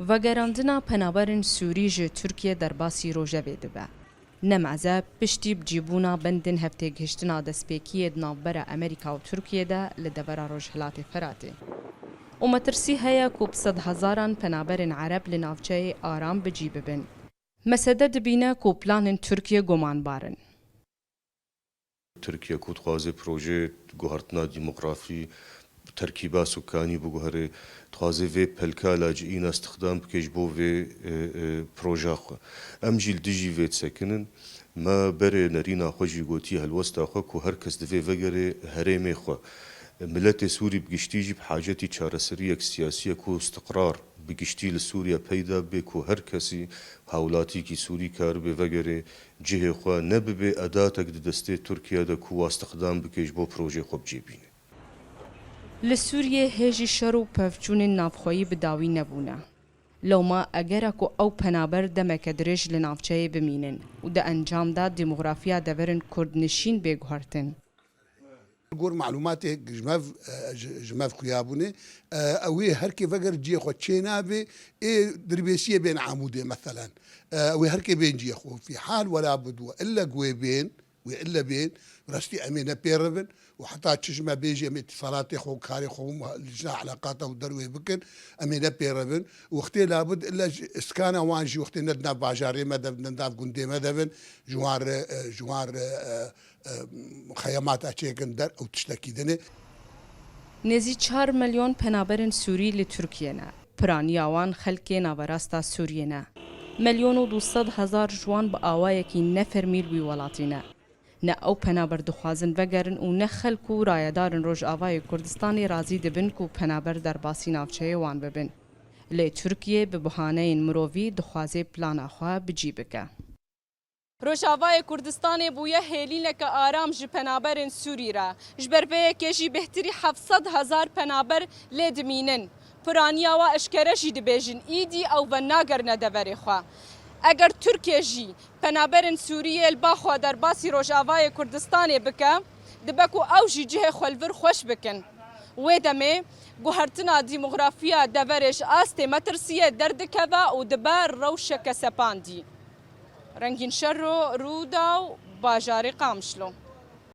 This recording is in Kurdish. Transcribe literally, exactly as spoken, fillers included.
Vegerandina penaberên Sûrî ji Tirkiye derbasî rojevê dibe. Ne meze piştî bicîbûna bendên hevtêgihiştina destpêkiyê di navbera Amerîka û Tirkiye de li devera Rojhilatê Feratê. Û metirsî heye ku bi sedhezaran penaberên Ereb li navçeyê Aram bi cî bibin. Mesede dibîne ku planên Tirkiye gumanbar in. Tirkiye ku dixwaze projeyê guhertina demografî, terkîba sukanî biguhere, dixwaze vê pelka laciyîna stixdam bike ji bo vê, e, e, proja xwe. Em jî li dijî vê disekinin. Me berê nerîna xwe jî gotiye helwesta xwe ku her kes divê vegere herêmê xwe. Miletê Sûrî bi giştî jî bi hacetî çareseriyek siyasî ye ku istiqrar bi giştî li Sûriye peyda bibe, ku her kesî hawlatîkî Sûrî karibe vegere cihê xwe, ne bibe edatek di destê Tirkiye de ku wa stixdam bike ji bo projeyê xwe bi cê bîne. Li Sûriyê hê jî şer û pevçûnên navxweyî bi dawî nebûne. Lewma eger e ku ew penaber demeke dirêj li navçeyê bimînin û di encam de demografiya deverên kurdnişîn bê guhertin. Li gor malûmatê ji me v-, e, ji, ji me v xuyabûnê, e, ew ê her kê veger cihê xwe çê nabê, ê dirbêsiyê bên Amûdê meselen. E, ew ê her kê bên cihê xwe. Fî hal wela bud we ille ku wê bên, wê ille bên, rastî em ê ne pê revin û heta çi ji me bêjî em ê îtîsalatê xwe û karê xwe û lijna eleqata û derwê bikin, em ê ne pê revin. Wextê labud ille ji iskana wan jî wextê ne di nav bajarê me de bin, ne di nav gundê me de bin, ji wan re, e, ji wan re, e, e, xeyemata çêkin der ew tiştekî din e. Nêzî çar milyon penaberên Sûrî li Tirkiye ne. Piraniya wan xelkê naverasta Sûriyê ne. Milyon û du sed hezar ji wan bi awayekî nefermî li wî welatî ne. Ne ew penaber dixwazin vegerin û ne xelk û rayedarên Rojavayê Kurdistanê razî dibin ku penaber derbasî navçeyê wan bibin. Lê Tirkiye bi buhaneyên mirovî dixwaze plana xwe bi cî bike. Rojavayê Kurdistanê bûye hêlîneke aram ji penaberên Sûrî re. Ji ber vê yekê jî bêhtirî heft sed hezar penaber lê dimînin. Piraniya wa eşkere jî dibêjin, îdî ew venagerine deverê xwe. Eger Tirkiye jî penaberên Sûriyê li ba xwe derbasî Rojavayê Kurdistanê bike, dibe ku ew jî cihê xwe li vir xweş bikin. Wê demê guhertina demografiya deverê ji astê metirsiyê derdikeve û dibe rewşeke sepandî. Rengîn Şero, Rûdaw, bajarê Qamişlo.